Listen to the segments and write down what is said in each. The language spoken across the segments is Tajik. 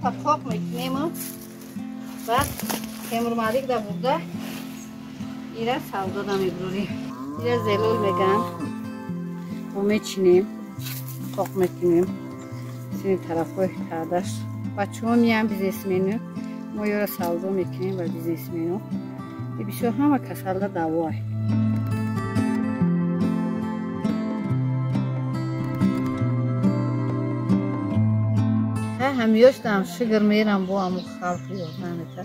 Та қоқ мекунем, баъд Темурмалик да бурда ира савдо да мебурем. Ира зелол меган, мо мечинем, қоқ мекунем. Сини тарафҳои кардаш бачаҳо меян, бизнесмену, мо ёра савдо мекунем ба бизнесмену. Бисёр ҳама касалда давоай. Ҳамёштам шигр мерам, бо аму халқи ёрдам мета.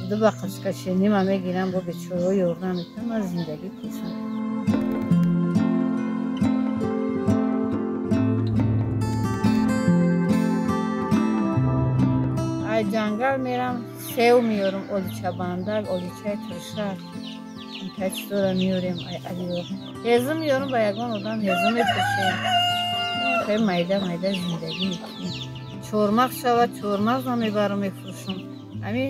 Ду ба қашкашенима мегирам, бо бечораҳо ёрдам мета. Ман зиндагӣ кесам. Ай ҷангал мерам, сев меёрам, олича бандак, оличаи тиршак, инта чизора меёрем. Ай алиё ҳезум меёрам, ба ягон одам ҳезум мепӯшем. Хеле майда майда зиндагӣ мекунем. Чормағз шавад, чормағзам мебарам, мефурӯшам. Ами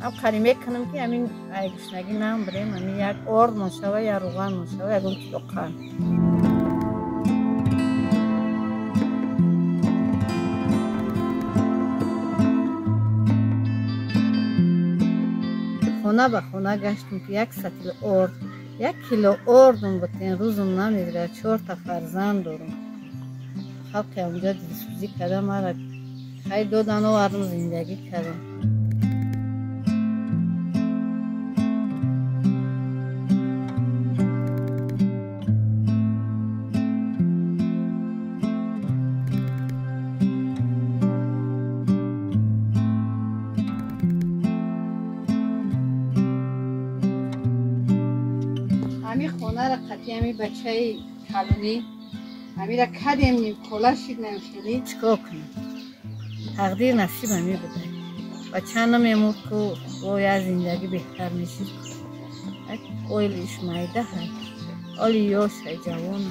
ам қари мекунам, ки амин ай гушнагӣ намбирем. Ами як ордмон шава, як рӯғанмон шава, ягон кило қанд. Хона ба хона гаштем, ки як сатил орд, як кило ордум бутен, рӯзум намегирад. Чорта фарзанд дорам. Халқи онҷа дилсӯзӣ карда, мара хай додан, овардам, зиндагӣ кардам. Ҳами хонара қатъи ҳами бачаи калонӣ ҳамира кадем, нимкола шид, намхелӣ. Чикор кунем, тақдир насиб ҳами буда. Бача намемурд, ку бо як зиндагӣ беҳтар мешид. Оилиш майда ҳай, оли ёш ҳай, ҷавон.